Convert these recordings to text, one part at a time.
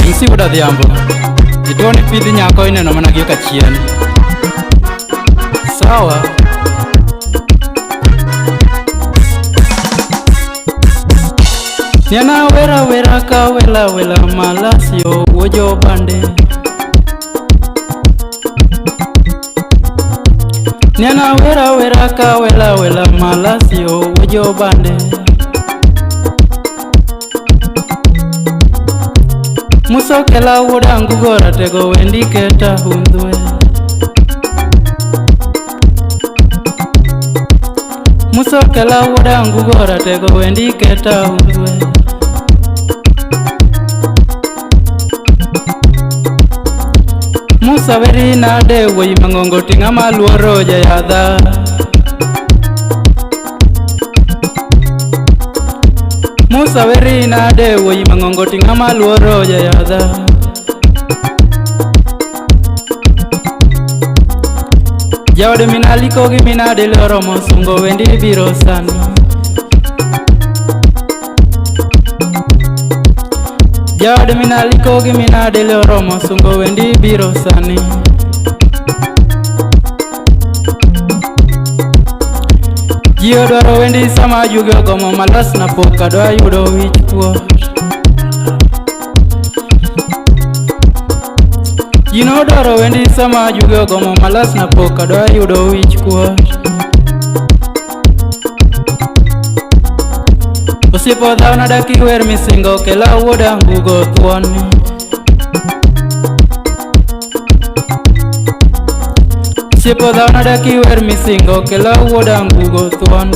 MC Wuod Adhiambo, ituo ni pidh nyako ineno mana gi ka chien. Sawa. Nyana wera wera ka wela wela malasio wuojo bande. Nyana wera wera ka wela wela malasio wuojo bande. Musokela wuoda Angugo ratego wendi keta hundhwe. Musokela wuoda Angugo ratego wendi keta hundhwe. Musa weri nade wuoyi mang'ongo ting'a maluoro jayadha. Musa weri nade wuoyi mang'ongo ting'a maluoro jayadha. Jaod minaliko gi minadele oromo sungo wendi biro sani. Jaod minaliko gi minadele oromo sungo wendi biro sani. Ji odwaro wendi sama ajuogi ogomo malas na pok adwa yudo wich kuot. Ji nodwaro wendi sama ajuogi ogomo malas na pok adwa yudo wich kuot. Osiepa odhawna dak iwer misingo kela wuod Angugo thuon. Osiepa odhawna dak iwer misingo kela wuod Angugo thuon.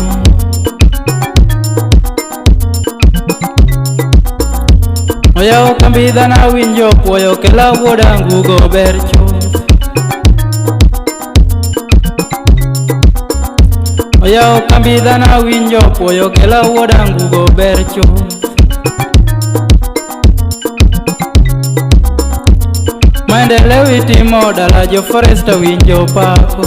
Oyawo kambi dhano awinjo puoyo kela wuod Angugo ber chuth. Oyawo kambi dhano awinjo puoyo kela wuod Angugo ber chuth. Maendeleo itimo dala jo forest awinjo pako.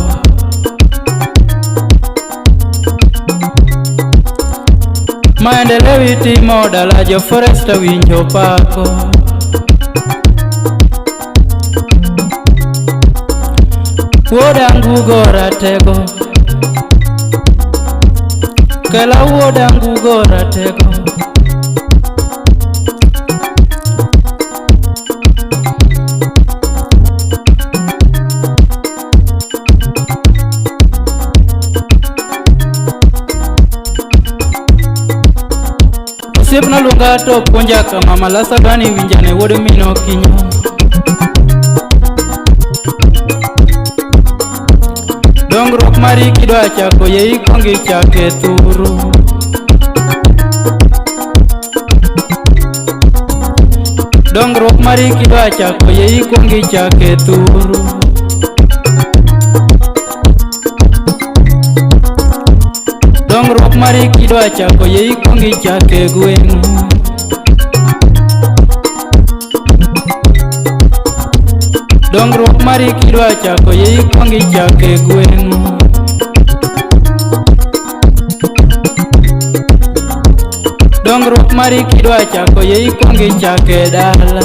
Maendeleo itimo dala jo forest awinjo pako. Wuod Angugo ratego, kela wuod Angugo ratego. Osiepna luonga to puonja kama malasa dwani winjane wuod min Okinyo. Dongruok mari kidwa chako yie ikuong ichake thuru. Dongruok mari kidwa chako yie ikuong ichake thuru. Dongruok mari kidwa chako yie ikuong ichake gweng'u. Dongruok mari kidwa chako yie ikuong ichake gweng'u. Dongruok mari kidwa chako yie ikuong ichake dala.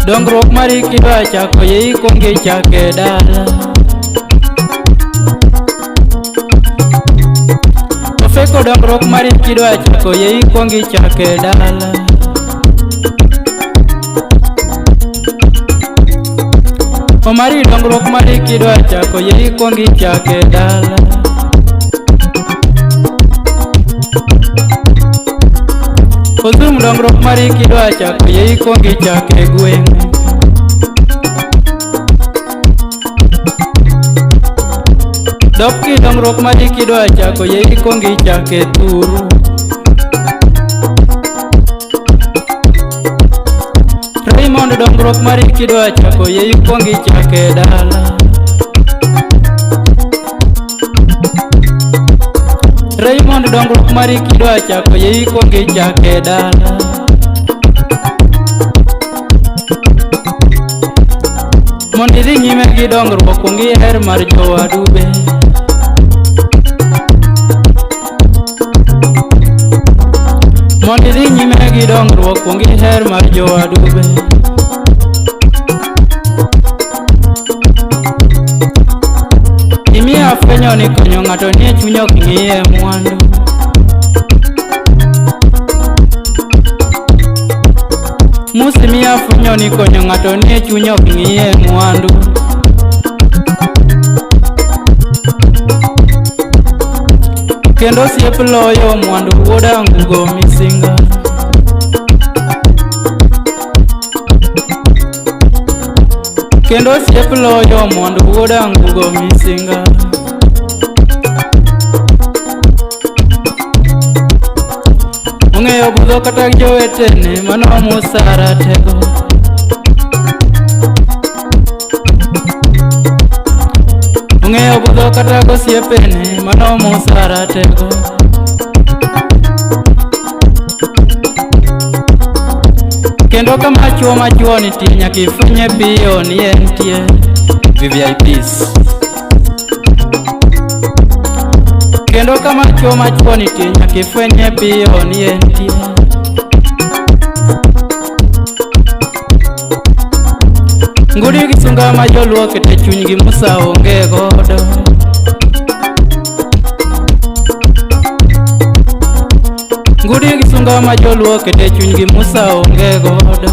Dongruok mari kidwa chako yie ikuong ichake dala. Ofeko dongruok mari kidwa chako yie ikuong ichake dala. Omari dongruok mari kidwa chako yie ikuong ichake dala. Ozum dongruok mari kidwa chako yie ikuong ichake gweng'u. Dopki dongruok mari kidwa chako yie ikuong ichake thuru. Raymond dongruok mari kidwa chako yie ikuong ichake dala. Raymond dongruok mari kidwa chako yie ikuong ichake dala. Mondo idhi nyime gi dongruok kuong iher mar jowadu be. dongruok kuong iher mar jowadu be. Imiyo afwenyo ni konyo ng'ato nie chuny ok ng'iye mwandu. Musi miyo afwenyo ni konyo ng'ato nie chuny ok ng'iye mwandu. Kendo osiep loyo mwandu wuod Angugo Misinga. Kendo osiep loyo mwandu wuod Angugo Misinga. Ong'eyo budho kata jowetene mano Musa ratego. Ong'eyo budho kata gosiepene mano Musa ratego. Kendo kama chuo machuo nitie nyaka ifwenye piyo ni entie. VVIPs. Kendo kama chuo machuo nitie nyaka ifwenye piyo ni entie. Ngudi gi sunga ma joluo kete chunygi Musa onge godo. Ngudi gi sunga ma joluo kete chunygi Musa onge godo.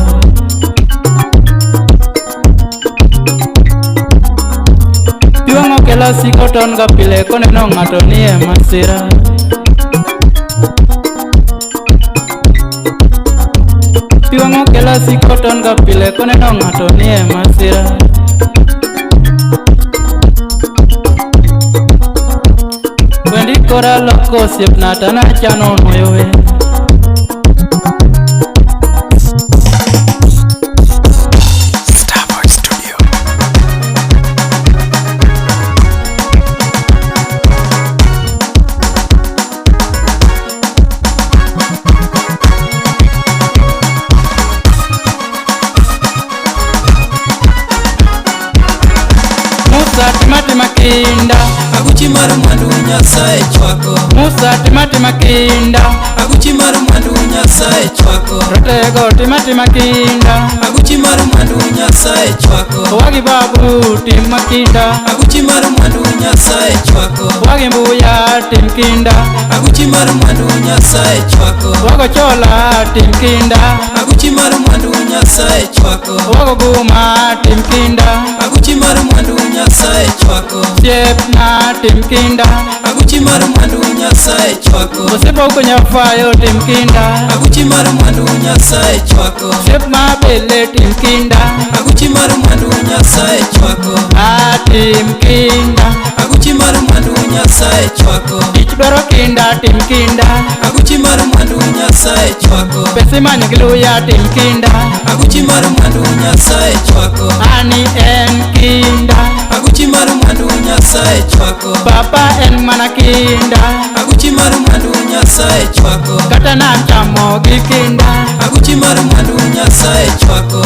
Piwang'o kela siko ton ga pile koneno ng'ato nie masira. Piwang'o kela siko ton ga pile koneno ng'ato nie masira. Wendi kora loko osiepna to nachano nwoyo wer. Starboy Studio. Musa tima tima kinda. Aguchi mar mwandu Nyasaye chwako. Musa tima tima kinda. Aguchi mar mwandu Nyasaye chwako. Rotego tima tima kinda. Aguchi mar mwandu Nyasaye chwako. Wagi babu tim makinda. Aguchi mar mwandu Nyasaye chwako. Wagi mbuya tim kinda. Aguchi mar mwandu Nyasaye chwako. Wago chola tim kinda. Aguchi mar mwandu Nyasaye chwako. Wago guma tim kinda. Aguchi mar mwandu Nyasaye chwako. Osiepna tim kinda. Aguchi mar mwandu Nyasaye chwako. Osiepa ukonyafayo tim kinda. Aguchi mar mwandu Nyasaye chwako. Osiep mabele tim kinda. Aguchi mar mwandu Nyasaye chwako. Ah, tim kinda. Aguchi mar mwandu Nyasaye chwako. Tich dwaro kinda tim kinda. Aguchi mar mwandu Nyasaye chwako. Pesa imanyo gi luya tim kinda. Aguchi mar mwandu Nyasaye chwako. Ani en kinda. Aguchi mar mwandu Nyasaye chwako. Papa en mana kinda. Aguchi mar mwandu Nyasaye chwako. Kata nachamo gi kinda. Aguchi mar mwandu Nyasaye chwako.